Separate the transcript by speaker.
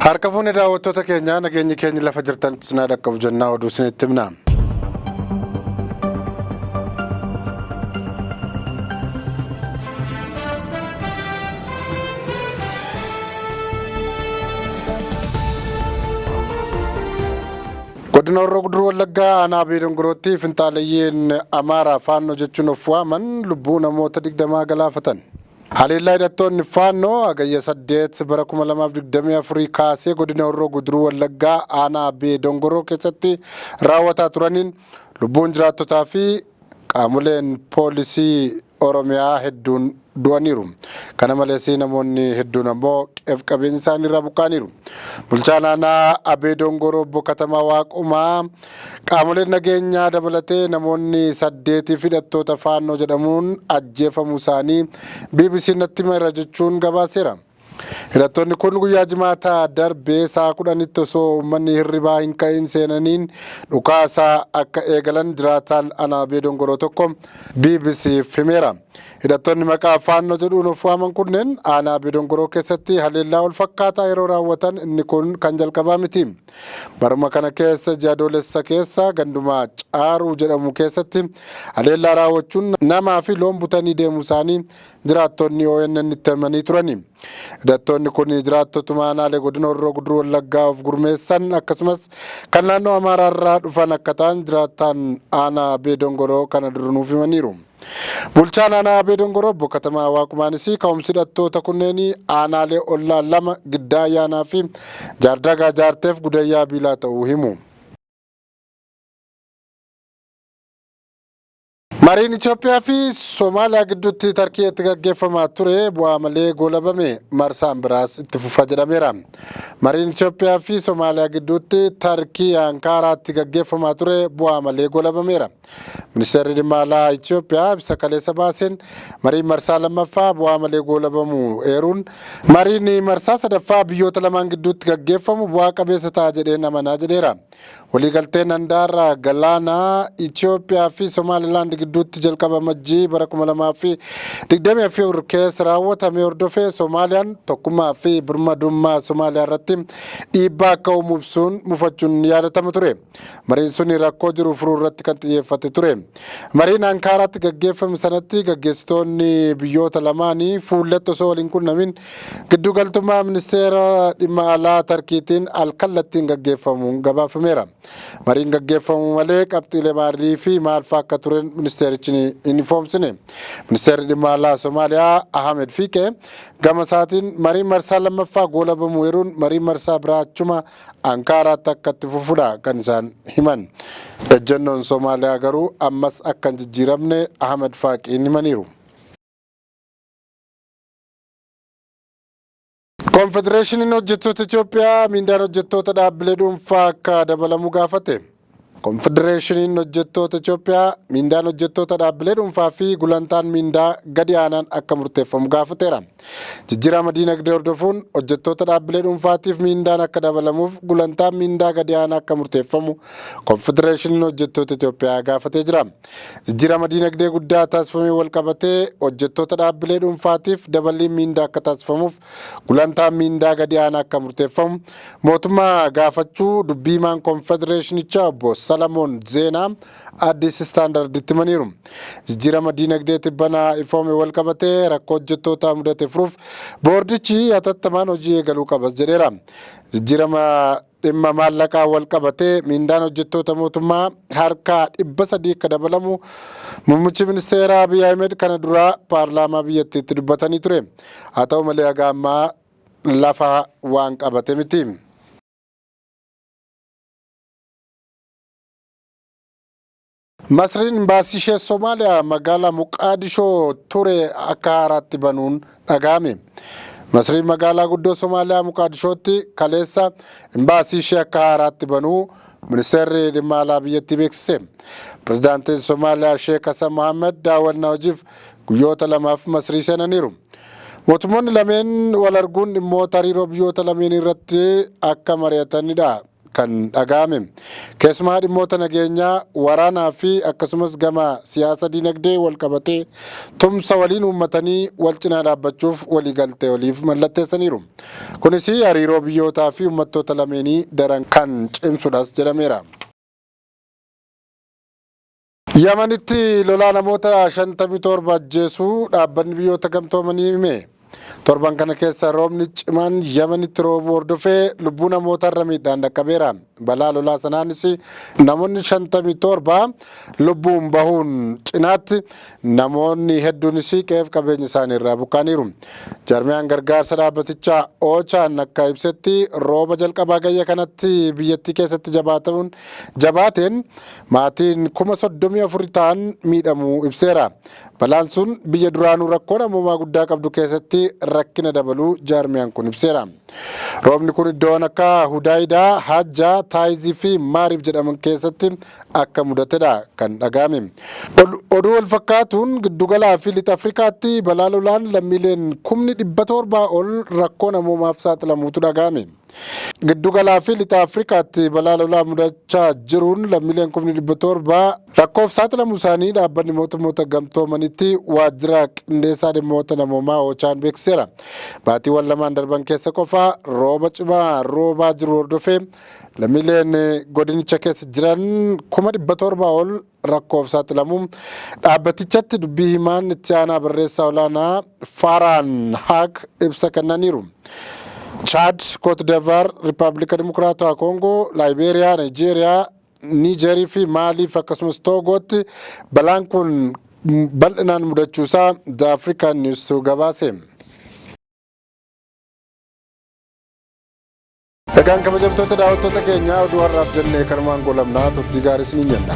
Speaker 1: Harka fuune daawwattoota keenyaa, nageenyi keenya lafa jirtanitti isin haa dhaqqabu jennaa oduu isinitti himna. Godina Horroo Guduruu Wallaggaa aanaa Abee Dongorootti finxaaleyyiin Amaaraa Faannoo jechuun of waaman lubbuu namoota 20 galaafatan. Haleellaa hidhattoonni Faannoo Hagayya 8 bara 2024 kaasee godina Horroo Guduruu Wallaggaa aanaa Abee Dongoroo keessatti raawwataa turaniin lubbuun jiraattotaa fi qaamoleen poolisii Oromiyaa hedduun du'aniiru. Kana malees namoonni hedduun ammoo qe'eef qabeenya isaanii irraa buqqa'aniiru. Bulchaan aanaa Abee Dongoroo Obbo Katamaa Waaqumaa qaamoleen nageenyaa dabalatee namoonni saddeetiif hidhattoota Faannoo jedhamuun ajjeefamuu isaanii BBC natti himeera jechuun gabaaseera. Hidhattoonni kun guyyaa Jimaataa darbe sa'a 10tti osoo uummanni hirribaa hin ka'in seenaniin dhukaasa akka eegalan jiraataan aanaa Abee Dongoroo tokko BBC'f himeera. Hidhattoonni maqaa Faannoo jedhuun of waaman kunneen aanaa Abee Dongoroo keessatti haleellaa wal fakkaataa yeroo raawwatan inni kun kan jalqabaa miti. Baruma kana keessa ji'a Adoolessa keessa ganduma Caaruu jedhamu keessatti haleellaa raawwachuun namaa fi loon butanii deemuu isaanii jiraattonni ONN itti himanii turani. Hidhattoonni kun jiraattotuma aanaalee godina Horroo Guduruu Wallaggaa of gurmeessan akkasumas kan naannoo Amaaraa irraa dhufan akka ta'an jiraataan aanaa Abee Dongoroo kana dura nuuf himaniiru. Bulchaan aanaa Abee Dongoroo obbo Katamaa Waaqumaanis ka'umsi hidhattoota kunneenii aanaalee ollaa lama Giddaa Ayyaanaa fi Jaardagaa Jaarteef Gudayyaa Biilaa ta'uu himu. Mariin Itoophiyaa fi Somaaliyaa gidduutti Tarkiyeetti gaggeeffamaa ture bu'aa malee goolabame, marsaan biraas itti fufa jedhameera. Mariin Itoophiyaa fi Somaaliyaa gidduutti Tarkii Ankaaraatti gaggeeffamaa ture bu'aa malee goolabameera. Ministeerri dhimma alaa Itoophiyaa ibsa kaleessa baaseen mariin marsaa lammaffaa bu'aa malee goolabamuu eeruun mariin marsaa sadaffaa biyyoota lamaan gidduutti gaggeeffamu bu'aa qabeessa ta'a jedheen amanaa jedheera. Waliigalteen handaara galaanaa Itoophiyaa fi Somaalilaand gidduutti jalqaba Amajjii bara 2024 keessa raawwatame hordofee Somaaliyaan tokkummaa fi birmadummaa Somaaliyaa irratti dhiibbaa akka uumu ibsuun mufachuun ni yaadatama ture. Mariin suni rakkoo jiru furuu irratti kan xiyyeeffate ture. Mariin Ankaaraatti gaggeeffame sanatti gaggeessitoonni biyyoota lamaanii fuullatti osoo wal hin qunnamin giddugaltummaa ministeera dhimma alaa Tarkiitiin al-kallattiin gaggeeffamuun gabaafameera. Mariin gaggeeffamu malee qabxiilee maalii fi maalfaa akka turen ministeerichi hin ifoomsine. Ministeerri dhimma alaa Somaaliyaa Ahmed Fiiqee gama isaatiin mariin marsaa lammaffaa goolabamuu eeruun mariin marsaa biraa achuma Ankaaraatti akka itti fufudha kan isaan himan. Ejjennoon Somaaliyaa garuu ammas akka hin jijjiiramne Ahmed Faaqiin himaniiru. Konfedereeshiniin Hojjettoota Itoophiyaa miindaan hojjettoota dhaabbilee dhuunfaa akka dabalamu gaafate. Konfedereeshiniin Hojjettoota Itoophiyaa miindaan hojjettoota dhaabbilee dhuunfaa fi gulantaan miindaa gadi aanaan akka murteeffamu gaafateera. Jijjiirama diinagdee hordofuun hojjettoota dhaabbilee dhuunfaatiif miindaan akka dabalamuuf gulantaan miindaa gadi aanaa akka murteeffamu Konfedereeshiniin Hojjettoota Itoophiyaa gaafatee jira. Jijjiirama diinagdee guddaa taasifameen walqabatee hojjettoota dhaabbilee dhuunfaatiif daballiin miindaa akka taasifamuuf gulantaan miindaa gadi aanaa akka murteeffamu mootummaa gaafachuu dubbii himaan konfedereeshinichaa obbo Salamoon Zeenaa Addis Standarditti himaniiru. Jijjiirama diinagdee tibbana ifoome walqabatee rakkoo hojjettootaa mudate furuuf boordichi hatattamaan hojii eegaluu qabas jedheera. Jijjiirama Dhimma maallaqaan walqabatee miindaan hojjettoota mootummaa harka 300 akka dabalamu muummichi ministeeraa Abiy Ahimed kana dura paarlaamaa biyyattiitti dubbatanii ture. Haa ta'u malee haga ammaa lafa waan qabate miti. Masriin imbaasii ishee Somaaliyaa magaalaa Moqaadishoo ture akka haaraatti banuun dhaga'ame. Masriin magaalaa guddoo Somaaliyaa Moqaadishootti kaleessa imbaasii ishee akka haaraatti banuu ministeerri dhimma alaa biyyattii beeksise. Pirezidaantiin Somaaliyaa Sheek Hasan Mohaammed daawwannaa hojiif guyyoota lamaaf Masrii seenaniiru. Mootummoonni lameen wal arguun dhimmoota hariiroo biyyoota lameenii irratti akka mari'atanidha. kan dhaga'ame. Keessumaa dhimmoota nageenyaa, waraanaa fi akkasumas gama siyaasa dinagdee wal qabatee tumsa waliin uummatanii wal cinaa dhaabbachuuf waliigaltee waliif mallatteessaniiru. Kunis hariiroo biyyootaa fi uummattoota lameenii daran kan cimsudhas jedhameera. Yamanitti lolaa namoota 57 ajjeesuu dhaabbanni biyyoota gamtoomanii hime. Torban kana keessa roobni cimaan Yamanitti roobuu hordofee lubbuu namoota irra miidhaan dhaqqabeera. Balaa lolaa sanaanis namoonni 57 lubbuun bahuun cinaatti namoonni hedduunis qe'eef qabeenya isaanii irraa buqqaaniiru. Jarmiyaan gargaarsa dhaabbatichaa Oochaan akka ibsetti rooba jalqabaa gayya kanatti biyyattii keessatti jabaatamuun jabaateen maatiin 34,000 ta'an miidhamuu ibseera. Balaan sun biyya duraanuu rakkoo namoomaa guddaa qabdu keessatti rakkina dabaluu jaarmiyaan kun ibseera. Roobni kun iddoowwan akka Hudaayidaa, Hajjaa, Taayizii fi Maariib jedhaman keessatti akka mudatedha kan dhaga'ame. Oduu wal fakkaatuun giddugalaa fi lixa Afrikaatti balaa lolaan lammiileen 700,000 ol rakkoo namoomaaf saaxilamuutu dhaga'ame. Giddugalaa fi lixa Afrikaatti balaa lolaa mudachaa jiruun lammiileen 700,000 rakkoof saaxilamuu isaanii dhaabbanni mootummoota gamtoomanitti waajjira qindeessaa dhimmoota namoomaa Oochaan beeksiseera. Baatiiwwan lamaan darban keessa qofa rooba cimaa roobaa jiru hordofee lammiileen godinicha keessa jiran 700,000 ol rakkoof saaxilamuu dhaabbatichatti dubbii himaan itti aanaa barreessaa olaanaa Faaraan Haaq ibsa kennaniiru. Chaad, Koot Divuwaar, Riippaabilika Dimokiraatawaa Koongoo, Laayibeeriyaa, Niijeeriyaa, Niijerii fi Maaliif akkasumas Toogootti balaan kun bal'inaan mudachuusaa The African News gabaase. Egaan kabajamtoota daawwattoota keenyaa oduu har'aaf jennee kanumaan goolabnaa turtii gaarii isiniin jenna.